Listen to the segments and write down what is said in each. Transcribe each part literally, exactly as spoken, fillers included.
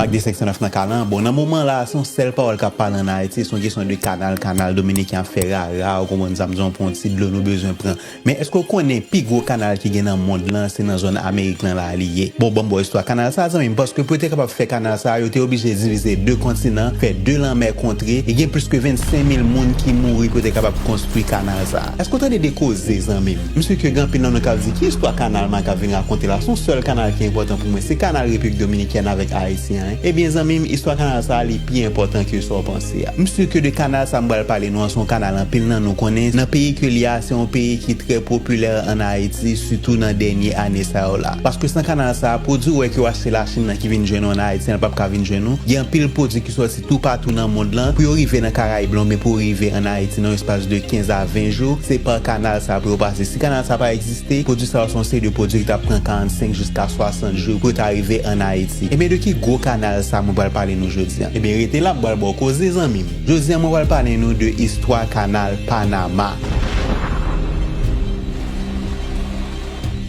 Ak de senk san nèf nan ka la. Bon, nan moman la, se yon sèl pawòl k ap pale ann Ayiti, se yon kesyon de kanal, kanal dominiken ap fè rara, ou konprann sa m di w, pou yon ti dlo nou bezwen pran. Men èske w konnen pi gwo kanal ki gen nan mond lan, se nan zòn Amerik lan la li ye? Bon, ban m ba w istwa kanal sa, zanmi m, paske pou yo te kapab fè kanal sa, yo te oblije divize de kontinan, fè de lanmè kontre, e gen plis ke vennsenk mil moun ki mouri pou yo te kapab konstwi kanal sa. Èske w tande de koze, zanmi m? M si ke gen anpil nan nou k ap di, "Ki istwa kanal m ap vin rakonte la?" Se yon sèl kanal ki enpòtan pou mwen, se kanal Repiblik Dominikèn avèk Ayiti an. Ebyen, zanmi m, istwa kanal sa a, li pi enpòtan ke sa w panse a. M si ke de kanal sa m pral pale nou an, se yon kanal anpil nan nou konnen. Nan peyi ke li a, se yon peyi ki trè popilè ann Ayiti, sitou nan dènye ane sa yo la. Paske san kanal sa a, pwodui w wè ke w achte Lachin nan ki vin jwenn ou ann Ayiti an, l p ap ka vin jwenn ou. Gen anpil pwodui ki sòti toupatou nan mond lan pou yo rive nan Karayib lan oubyen pou yo rive ann Ayiti nan yon espas de kenz a ven jou. Se pa kanal sa pou yo pase. Si kanal sa pa egziste, pwodui sa yo se yon seri de pwodui ki t ap pran karannsenk jiska swasant jou pou yo ta rive ann Ayiti. Ebyen, de ki gwo kanal sa mwen pral pale nou jodi a? Ebyen, rete la, m pral ba w koze, zanmi m. Jodi a, mwen pral pale nou de istwa kanal Panama.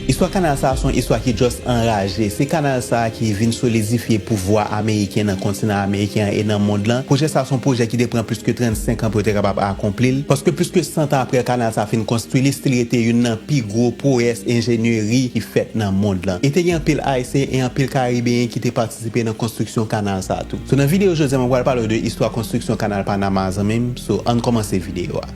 Istwa kanal sa a se yon istwa ki just anraje. Se kanal sa a ki vin solidifye pouvwa ameriken nan kontinan ameriken an e nan mond lan. Pwojè sa a se yon pwojè ki te pran plis ke trannsenk an pou yo te kapab akonpli l. Paske plis ke san tan apre kanal sa a fin konstwi, li still rete youn nan pi gwo pwowès enjenyeri ki fèt nan mond lan. E te gen anpil Ayisyen e anpil Karibeyen ki te patisipe nan konstriksyon kanal sa a tou. So, nan videyo jodi a, mwen pral pale w de istwa konstriksyon kanal Panama a, zanmi m. So, ann kòmanse videyo a.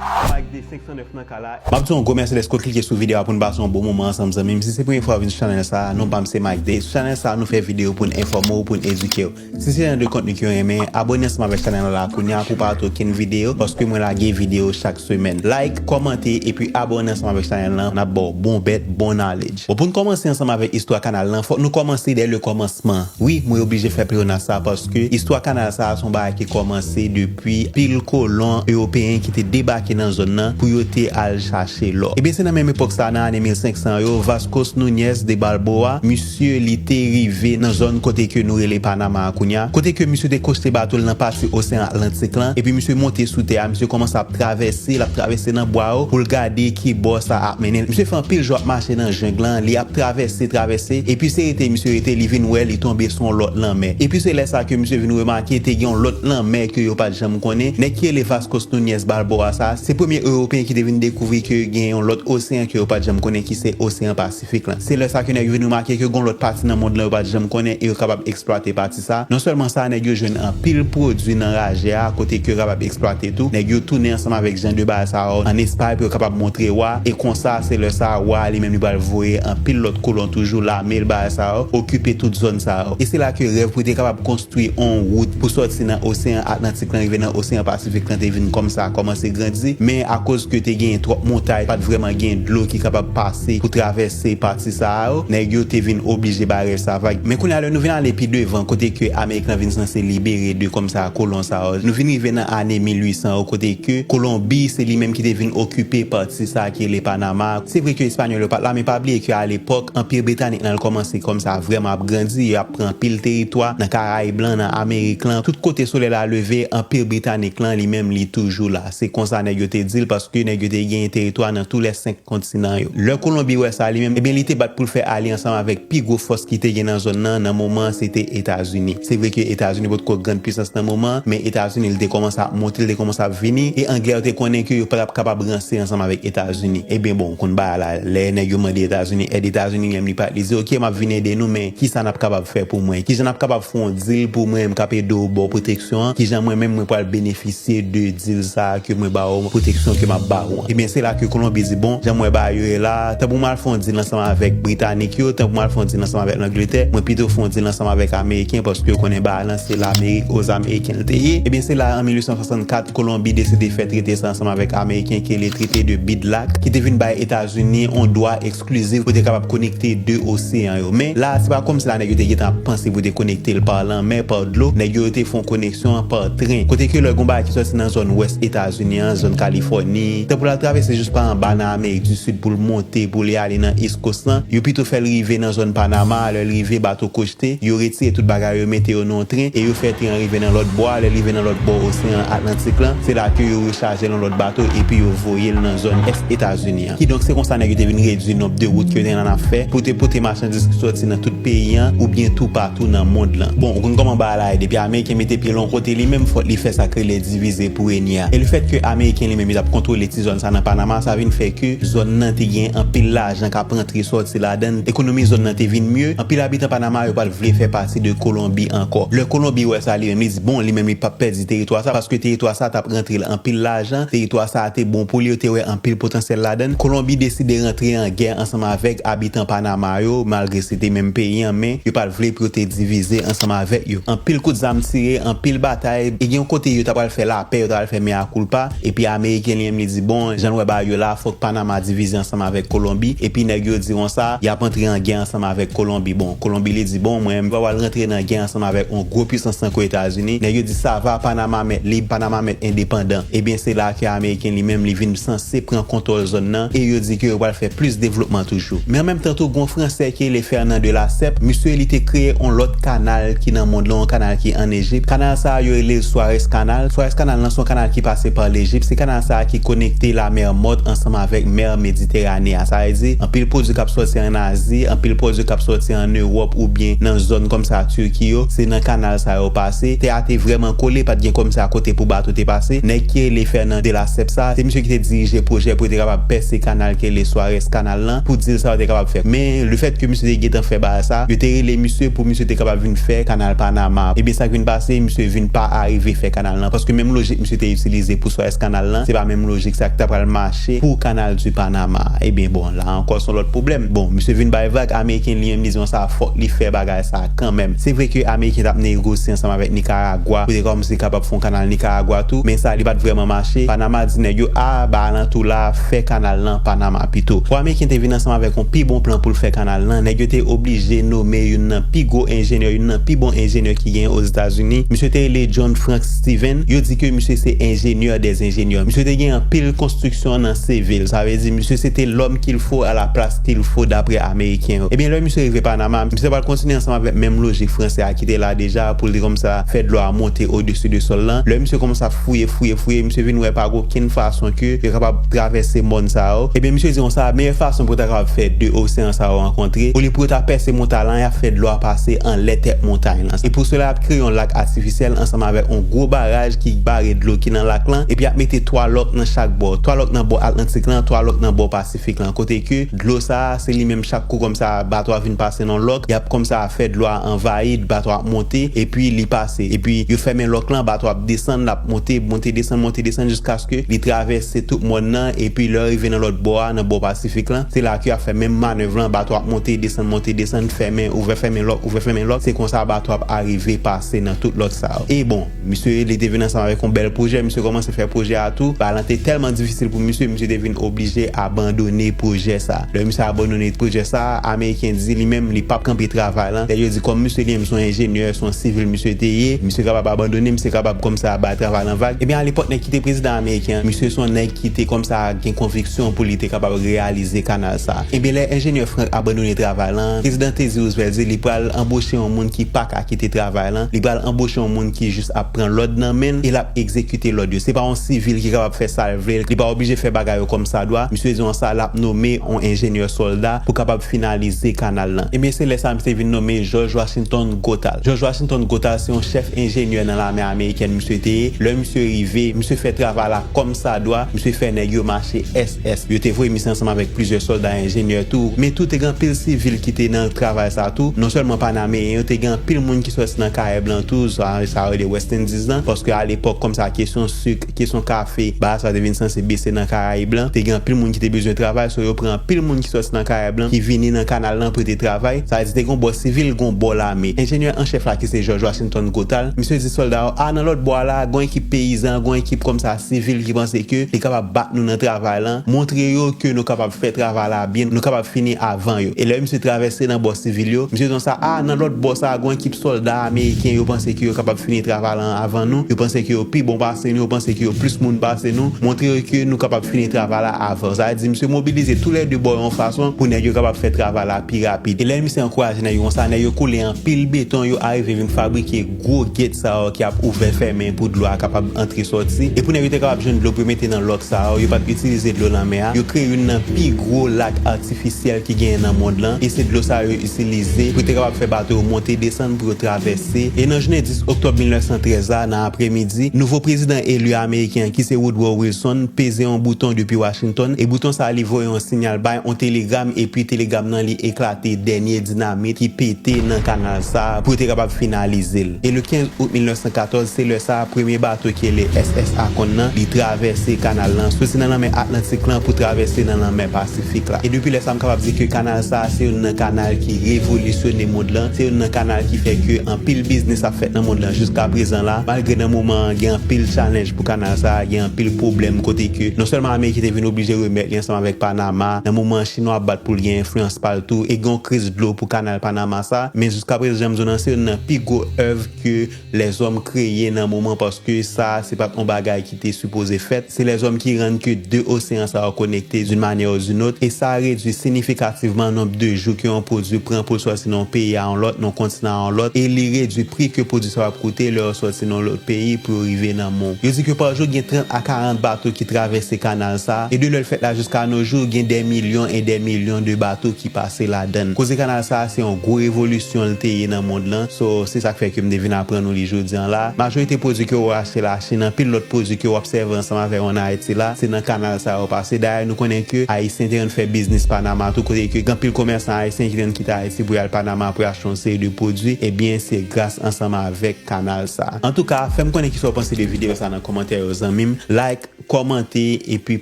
Mike de senk san nèf nan ka la. M ap di w yon gwo mèsi dèske w klike sou videyo a pou n pase yon bon moman ansanm, zanmi m. Si se premye fwa w vin sou chanèl sa a, non pa m se Mike Day. Sou chanèl sa a, nou fè videyo pou n enfòme w, pou n edike w. Si se jan de kontni ke w renmen, abòne ansanm avèk chanèl la kounye a pou w pa rate okenn videyo, paske mwen lage videyo chak semèn. Like, kòmante, epi abòne ansanm avèk chanèl lan. N ap ba w bon bèt, bon knowledge. Bon, pou n kòmanse ansanm avèk istwa kanal lan, fòk nou kòmanse dè le kòmansman. Wi, mwen oblije fè pleonasm sa, paske istwa kanal sa a se yon bagay ki kòmanse depi pil kolon ewopeyen ki te debake nan zòn nan pou yo te al chache lò. Ebyen, se nan menm epòk sa a, nan ane mil senk san yo, Vasco Núñez de Balboa, misye, li te rive nan zòn kote ke nou rele Panama a kounye a, kote ke misye te koste bato l nan pati Oseyan Atlantik lan, epi misye monte sou tè a, misye kòmanse ap travèse, l ap travèse nan bwa yo pou l gade ki bò sa ap mennen l. Misye fè anpil jou ap mache nan jeng lan, li ap travèse, travèse, epi se rete misye rete, li vin wè li tonbe sou yon lòt lanmè. Epi se lè sa ke misye vin remake te gen yon lòt lanmè ke yo pa t janm konnen. Nèg ki rele Vasco Núñez Balboa sa, se premye ewopeyen ki te vin dekouvri ke gen yon lòt oseyan ke yo pa t janm konnen, ki se Oseyan Pasifik lan. Se lè sa ke nèg yo vin remake ke gen yon lòt pati nan mond lan yo pa t janm konnen e yo kapab eksplwate pati sa. Non sèlman sa, nèg yo jwenn anpil pwodui nan raje a, kote ke yo kapab eksplwate tou. Nèg yo tounen ansanm avèk jan de bagay sa yo ann Espay pou yo kapab montre wa. E konsa, se lè sa, wa a li menm li pral voye anpil lòt kolon toujou, lame l, bagay sa yo, okipe tout zòn sa yo. E se la ke rèv pou te kapab konstwi yon wout pou sòti nan Oseyan Atlantik lan, rive nan Oseyan Pasifik lan, te vin kòmsa kòmanse grandi. Men akoz ke te gen twòp montay, pa t vrèman gen dlo ki kapab pase pou travèse pati sa a yo, nèg yo te vin oblije bay rèv sa vag. Men kounye a, lè nou vin ale pi devan, kote ke Amerik lan vin sanse libere de kòmsa kolon sa yo, nou vin rive nan ane mil uit san yo, kote ke Kolonbi, se li menm ki te vin okipe pati sa a ki rele Panama. Se vre ke Espanyòl yo pa t la, men pa bliye ke alepòk, Anpi Britanik lan kòmanse kòmsa vrèman ap grandi, y ap pran anpil teritwa nan Karayib lan, nan Amerik lan. Tout kote solèy la leve, Anpi Britanik lan, li menm, li toujou la. Se konsa nèg yo te di l, paske nèg yo te gen teritwa nan tou lè senk kontinan yo. Lè Kolonbi wè sa li menm, ebyen, li te bat pou l fè alye ansanm avèk pi gwo fòs ki te gen nan zòn nan, nan moman an, se te Etazini. Se vre ke Etazini potko grann pisans nan moman an, men Etazini, li te kòmanse ap monte, li te kòmanse ap vini, e Anglè yo te konnen ke yo pa t ap kapab ranse ansanm avèk Etazini. Ebyen, bon, ou konn bagay la, lè nèg yo mande Etazini èd, Etazini li menm, li pa, li di, "Oke, m ap vin ede nou, men kisa n ap kapab fè pou mwen? Kijan n ap kapab fè yon dil pou mwen, m k ap ede w ba w pwoteksyon an? Kijan mwen menm, mwen pral benefisye de dil sa a ke mwen ba w, pwoteksyon ke m ap ba w an?" Ebyen, se la ke Kolonbi di, "Bon, jan m wè bagay yo ye la, tanpri m al fè yon dil ansanm avèk Britanik yo, tanpri m al fè yon dil ansanm avèk Langletè, mwen pito fè yon dil ansanm avèk Ameriken, paske yo konnen bagay lan se Lamerik, aux Américains l te ye." Ebyen, se la, an mil uit san swasannkat, Kolonbi deside fè trete sa ansanm avèk Ameriken, ki rele Traité de Bidlack, ki te vin bay Etazini yon dwa eksklizif pou te kapab konekte de oseyan yo. Men la, se pa kòmsi la nèg yo te gentan ap panse pou te konekte l pa lanmè, pa dlo. Nèg yo te fè yon koneksyon pa tren. Kote ke lè gon bagay ki sòti nan zòn wès Etazini an, zòn Kalifòni, Ni tan pou l al travèse jis pa anba nan Amerik di Sid pou l monte, pou li ale nan East Coast lan, yo pito fè l rive nan zòn Panama. Lè l rive, bato kwochte, yo retire tout bagay yo, mete yo nan yon tren, e yo fè tren an rive nan lòt bò a. Lè l rive nan lòt bò oseyan Atlantik lan, se la ke yo rechaje l nan lòt bato, epi yo voye l nan zòn ès Etazini an. Kidonk, se konsa nèg yo te vin redui nonb de wout ke yo te nan ap fè, pou te pote machandiz ki sòti nan tout peyi an, oubyen toupatou nan mond lan. Bon, ou konn kòman bagay la ye, depi Ameriken mete pye l yon kote, li menm fòk li fè sa k rele divize pou renye a. E lefèt ke Ameriken li menm, li t ap kontwole ti zòn sa nan Panama, sa vin fè ke zòn nan te gen anpil lajan k ap rantre sòti ladan l. Ekonomi zòn nan te vin mye. Anpil abitan Panama yo pa t vle fè pati de Kolonbi ankò. Lè Kolonbi wè sa, li menm, li di, bon, li menm, li p ap pèdi teritwa sa, paske teritwa sa t ap rantre l anpil lajan. Teritwa sa te bon pou li, yo te wè anpil potansyèl ladan l. Kolonbi deside rantre an gè ansanm avèk abitan Panama yo, malgre se te menm peyi an, men yo pa t vle pou yo te divize ansanm avèk yo. Anpil kout zam tire, anpil batay, e gen yon kote yo ta pral fè lapè, yo ta pral fè mea culpa, epi Ameriken li menm li di, bon, jan n wè bagay yo la, fòk Panama divize ansanm avèk Kolonbi, epi nèg yo di konsa, y ap antre an gè ansanm avèk Kolonbi. Bon, Kolonbi li di, bon, mwen, m pa pral rantre nan gè ansanm avèk yon gwo pwisans tankou Etazini. Nèg yo di, sa va, Panama mèt lib, Panama mèt endepandan. Ebyen, se la ke Ameriken li menm, li vin sanse pran kontwòl zòn nan, e yo di ke yo pral fè plis devlopman toujou. Men an menm tan tou, gon Fransè ki rele Fernand de Lesseps, misye li te kreye yon lòt kanal ki nan mond lan, yon kanal ki ann Ejip. Kanal sa a, yo rele l Suez Canal. Suez Canal lan, se yon kanal ki pase pa Lejip. Se kanal sa a ki konekte lamè Mòt ansanm avèk mè Meditèrane a. Sa vle di, anpil pwodui k ap sòti ann Azi, anpil pwodui k ap sòti ann Ewòp oubyen nan zòn kòmsa Tiki yo, se nan kanal sa yo pase. Tè a te vrèman kole, pa t gen kòmsa kote pou bato te pase. Nèg ki rele Fernand de Lesseps sa, se misye ki te dirije pwojè pou yo te kapab pèse kanal ki rele Suez Canal lan, pou dil sa yo te kapab fè. Men, lefèt ke misye te gentan fè bagay sa, yo te rele misye pou misye te kapab vin fè kanal Panama. Ebyen, sa k vin pase, misye vin pa arive fè kanal lan, paske menm lojik misye te itilize pou Suez Canal lan, se pa menm lojik sa ki ta pral mache pou Canal du Panama. Ebyen, bon, la ankò, se yon lòt pwoblèm. Bon, misye vin bay vag, Ameriken li menm, li di konsa, fòk li fè bagay sa kanmenm. Se vre ke Ameriken t ap negosye ansanm avèk Nikaragwa pou te kòmanse kapab fè yon kanal Nikaragwa tou, men sa, li pa t vrèman mache. Panama di nèg yo, a, ba alantou la, fè kanal lan Panama pito. Pou Ameriken te vin ansanm avèk yon pi bon plan pou l fè kanal lan, nèg yo te oblije nome youn nan pi gwo enjenyè, youn nan pi bon enjenyè ki genyen Ozetazini. Misye te rele John Frank Stephens. Yo di ke misye se enjenyè dè enjenyè. Misye te gen anpil konstriksyon nan seve l. Sa vle di, misye se te l'homme qu'il faut à la place qu'il faut, daprè Ameriken yo. Ebyen, lè misye rive Panama, misye pral kontinye ansanm avèk menm lojik Fransè a ki te la deja, pou l te kòmsa fè dlo a monte odesi de sòl lan. Lè misye kòmanse ap fouye, fouye, fouye, misye vin wè pa gen okenn fason ke yo kapab travèse mòn sa yo. Ebyen, misye di konsa, meyè fason pou ta kapab fè de oseyan sa yo rankontre, olye pou yo ta pèse montay lan, y ap fè dlo a pase anlè tèt montay lan. E pou sela, y ap kreye yon lak atifisyèl ansanm avèk yon gwo baraj ki bare dlo ki nan lak lan, epi y ap mete twa lòk nan chak bò. Twa lòk nan bò Atlantik lan, twa lòk nan bò Pasifik lan. Kote ke dlo sa a, se li menm chak kou kòmsa bato a vin pase nan lòk, y ap kòmsa fè dlo a anvayi, bato a ap monte, epi li pase. Epi yo fèmen lòk lan, bato ap desann, l ap monte, monte, desann, monte, desann, jiskaske li travèse tout mòn nan, epi lè yo rive nan lòt bò a, nan bò Pasifik lan, se la ke y ap fè menm manèv lan, bato ap monte, desann, monte, desann, fèmen, ouvè, fèmen lòk, ouvè, fèmen lòk. Se konsa bato ap arive pase nan tout lòk sa yo. E bon, misye, li te vin ansanm avèk yon bèl pwojè, misye kòmanse fè pwojè a tou. Bagay lan te tèlman difisil pou misye, misye te vin oblije abandone pwojè sa. Lè misye abandone pwojè sa, Ameriken di li menm, li p ap kanpe travay lan. Lè yo di kòm misye li menm se yon enjenyè, se yon sivil misye te ye, misye kapab abandone, misye kapab kòmsa bay travay lan vag. Ebyen, alepòk, nèg ki te prezidan ameriken an, misye se yon nèg ki te kòmsa gen konviksyon pou li te kapab reyalize kanal sa. Ebyen, lè enjenyè Frank abandone travay lan, prezidan Teddy Roosevelt di li pral anboche yon moun ki pa ka kite travay lan, li pral anboche yon moun ki jis ap pran lòd nan men l e l ap egzekite lòd yo. Se pa yon sivil ki kapab fè sa l vle, li pa oblije fè bagay yo kòmsadwa. Misye di konsa, l ap nome yon enjenyè sòlda pou kapab finalize kanal lan. Ebyen, se lè sa misye vin nome George Washington Goethals. George Washington Goethals se yon chèf enjenyè nan lame amerikèn misye te ye. Lè misye rive, misye fè travay la kòmsadwa, misye fè nèg yo mache ès ès. Yo te voye misye ansanm avèk plizyè sòlda enjenyè tou. Men tou, te gen anpil sivil ki te nan travay sa tou. Non sèlman Panameyen yo, te gen anpil moun ki sòti nan Karayib lan tou, sa, sa yo rele West Indies lan. Paske alepòk, kòmsa, kesyon sik, kesyon kafe, bagay sa te vin sanse bese nan Karayib lan. Te gen anpil moun ki te bezwen travay, so yo pran anpil moun ki sòti nan Karayib lan, ki vini nan kanal lan prete travay. Sa vle di, te gen yon bò sivil, gen yon bò lame. Enjenyè an chèf la, ki se George Washington Goethals, misye di sòlda yo, a, nan lòt bò a la, gen yon ekip peyizan, gen yon ekip kòmsa sivil ki panse ke li kapab bat nou nan travay lan, montre yo ke nou kapab fè travay la byen, nou kapab fini avan yo. E lè misye travèse nan bò sivil yo, misye di konsa, a, nan lòt bò sa, gen yon ekip sòlda ameriken, yo panse ke yo kapab fini travay lan avan nou, yo panse ke yo pi bon pase nou, yo panse ke yo plis moun pase nou, montre yo ke nou kapab fini travay la avan. Sa vle di, misye mobilize toulède bò yon fason pou nèg yo kapab fè travay la pi rapid. E lè misye ankouraje nèg yo konsa, nèg yo koule anpil beton, yo arive vin fabrike gwo gate sa yo ki ap ouvè fèmen pou dlo a kapab antre sòti. E pou nèg yo te kapab jwenn dlo pou yo mete nan lòk sa yo, yo pa t itilize dlo lanmè a. Yo kreye youn nan pi gwo lak atifisyèl ki genyen nan mond lan. E se dlo sa yo itilize pou yo te kapab fè bato yo monte desann pou yo travèse. E nan jounen dis oktòb mil nèf san trèz la, nan apremidi, nouvo prezidan eli ameriken an ki se Woodrow Wilson peze yon bouton depi Washington. E bouton sa li voye yon sinyal bay yon telegram, epi telegram nan li eklate dènye dinamit ki pete nan kanal sa pou yo te kapab finalize l. E le kenz out mil nèf san katòz, se lè sa a premye bato ki rele S S Acorn nan, li travèse kanal lan, soti nan lanmè Atlantik lan pou travèse nan lanmè Pasifik la. E depi lè sa a, m kapab di ke kanal sa a se youn nan kanal ki revolisyone mond lan, se youn nan kanal ki fè ke anpil biznis ap fèt nan mond lan jiska prezan la, malgre nan moman an gen anpil challenge pou kanal sa a, gen anpil pwoblèm kote ke non sèlman Amerik te vin oblije remèt li ansanm avèk Panama, nan moman an Chinwa ap bat pou l gen enfliyans pa l tou, e gen yon kriz dlo pou kanal Panama sa, men jiska prezan, jan m di w nan, se youn nan pi gwo èv ke lèzòm kreye nan moman, paske sa, se pa t yon bagay ki te sipoze fèt. Se lèzòm ki rann ke de oseyan sa yo konekte d'une manière ou d'une autre, e sa redui sinifikativman nonb de jou ke yon pwodui pran pou l sòti nan yon peyi a yon lòt, nan yon kontinan a yon lòt, e li redui pri ke pwodui sa yo ap koute lè yo sòti nan yon lòt peyi pou yo rive nan men w. Yo di ke pa jou, gen trant a karant bato ki travèse kanal sa, e de lè l fèt la jiska nos jours, gen dè milyon e dè milyon de bato ki pase ladan l. Koze kanal sa a, se yon gwo revolisyon l te ye nan mond lan. So, se sa k fè ke m te vin aprann nou li jodi an la. Majorite pwodui ke w achte Lachin, anpil lòt pwodui ke w ap sèvi ansanm avè yo ann Ayiti la, se nan kanal sa yo pase. Dayè, nou konnen ke Ayisyen te konn fè biznis Panama tou, kote ke gen anpil komèsan ayisyen ki te konn kite Ayiti pou y al Panama pou y achte yon seri de pwodui. Ebyen, se gras ansanm avèk kanal sa. Antouka, fè m konnen kisa w panse de videyo sa nan kòmantè yo, zanmi m. Like, kòmante, epi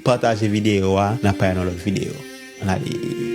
pataje videyo a. N ap pale nan lòt videyo. Ann ale.